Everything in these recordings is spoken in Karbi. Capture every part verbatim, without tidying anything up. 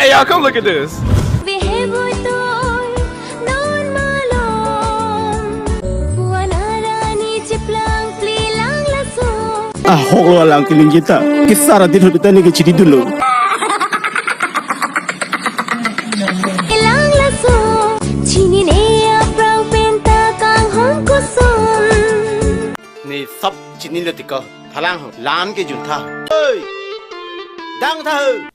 Hey, y'all, come look at this. Behebutoi non malom. Puan arani chiplang plilang laso. Ahok lo alang kelingjita. Kesar adin hudita ne kechidi dulu. Ilang laso. Chinin e aprang penta kanghong koson. Ne sab chinin lo tiko. Thalang ho. Lam ke juntha. Oi. Dang tha ho.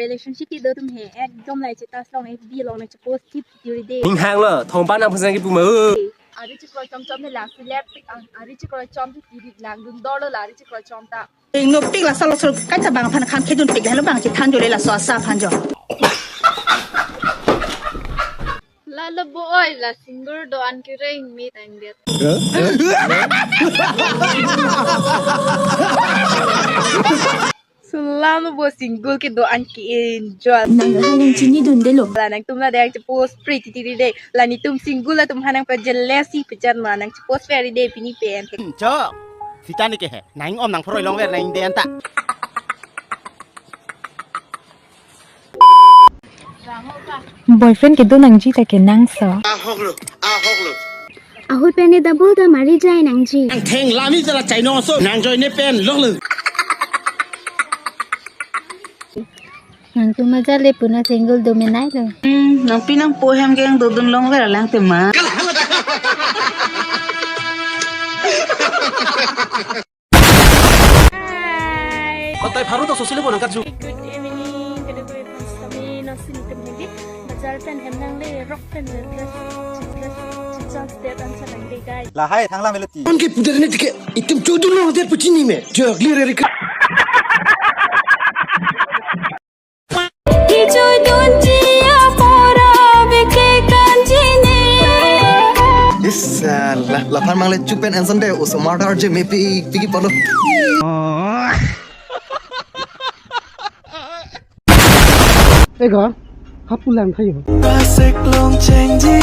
Relationship kedo atum he ekdom lahai status along, F B along nangchepost chip tiri de. Ning hang lo, thongpa nangphan sang kipu ma o. Ari chekroi chom chom ne lang seleb, ari chekroi chom tu tiri lang dun dor lo la ari chekroi chom ta. Ingno pik la salo salo kacha bang aphan kham khedun pik la lo bang chethan jo le laso asa aphan jo. Lalo bo oi, la single do-an kereng mi tang det. Sulano bo single kedo-an ke-enjoy. Nang hai nangchini dundelo. La nangtum la dang chepost pretty tiri de. La netum single atum ha nangpa jealousy pechan ma nangchepost very de pini pen. Chok. Sita ne ke he. Nang om nang phoroi longver nang de anta. Boyfriend kedo nangji ta ke nangso. Ahok lo, ahok lo. Ahut pen ne double ta mari jai nangji. Nang theng lami jala chaino so nang join ne pen lok lo. Nangtum maja le puna single do menai lo. Hmm, nangpi nangpo hem keng dodun longver alang tema. Batai pharo ta sosile bo nangkatju. Good evening, kadokave fans kami nasi nitum hindi. Bazar pen hem nangle, rock pen dress, dress, chance step ang sa nangle, guys. Lahai thanglang melati. An ke puder ne tike itum chodun lo der puchini me. Jagli re re. Kichoi dunji apora bike kanji ne. Is, uh, la, laphan mangle chupen ensan de, us murder je mepi pigi palo. Ego, hapulang thayo. Pasek long chengji.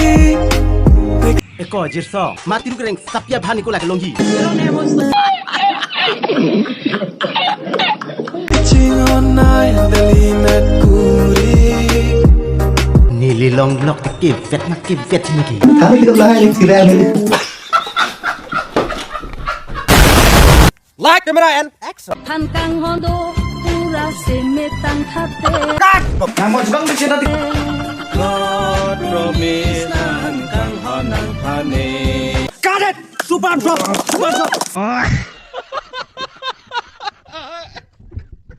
Eko jirso, mati rukreng sapya bhan iko lake longji. Chingon nai dali met kuri. Neli long block ta kevet na kevet niki. Kami tidak lahai ni sira ni. Light, camera, and action. Than kanghon do pura semetang thate. Cut! Nang mau jebang di sini nanti. God promise nang kanghon nang phane. Cut it! Super drop! Super drop!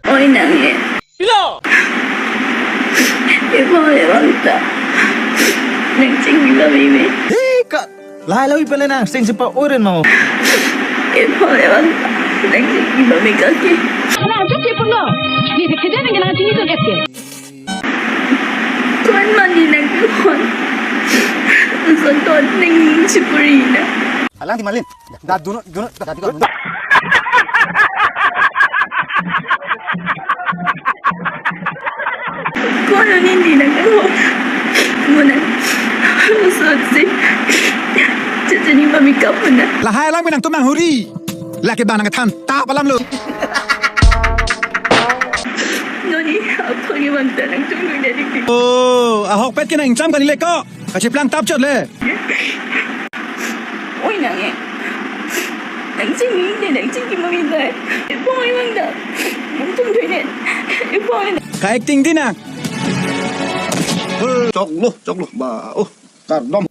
Oi nang e. Pilo! Ipho le bangta. Nang chinglo mimi. Hei, ka. Lahai lawi pele nang sing sipa oren mau. Ipho le bangta. Nang chinglo mi kaki. Na tu si pulo. Ni de keja nang nang chinglo ke. Kon mani nang kon. Kon tot nang chipuri na. Alang di Malin. Da dunu dunu da dunu. Kono nindi nang ko. Muna. Sotsi. Ceceni mami kapuna. Lahai alang pinang tumang huri. Lake bang nang than ta palam lo. Noni apa ni bang tanang tung nung dari. Oh, ahok pet ke nang cham kali leko. Kachiplang tap chot le. Oi nang e. Nang chingni ne nang chingki mami dai. Ipong imang da. Nang tung dui ne. Ipong ne. Ka acting di nang. Choklo, choklo ba. Oh, kardom.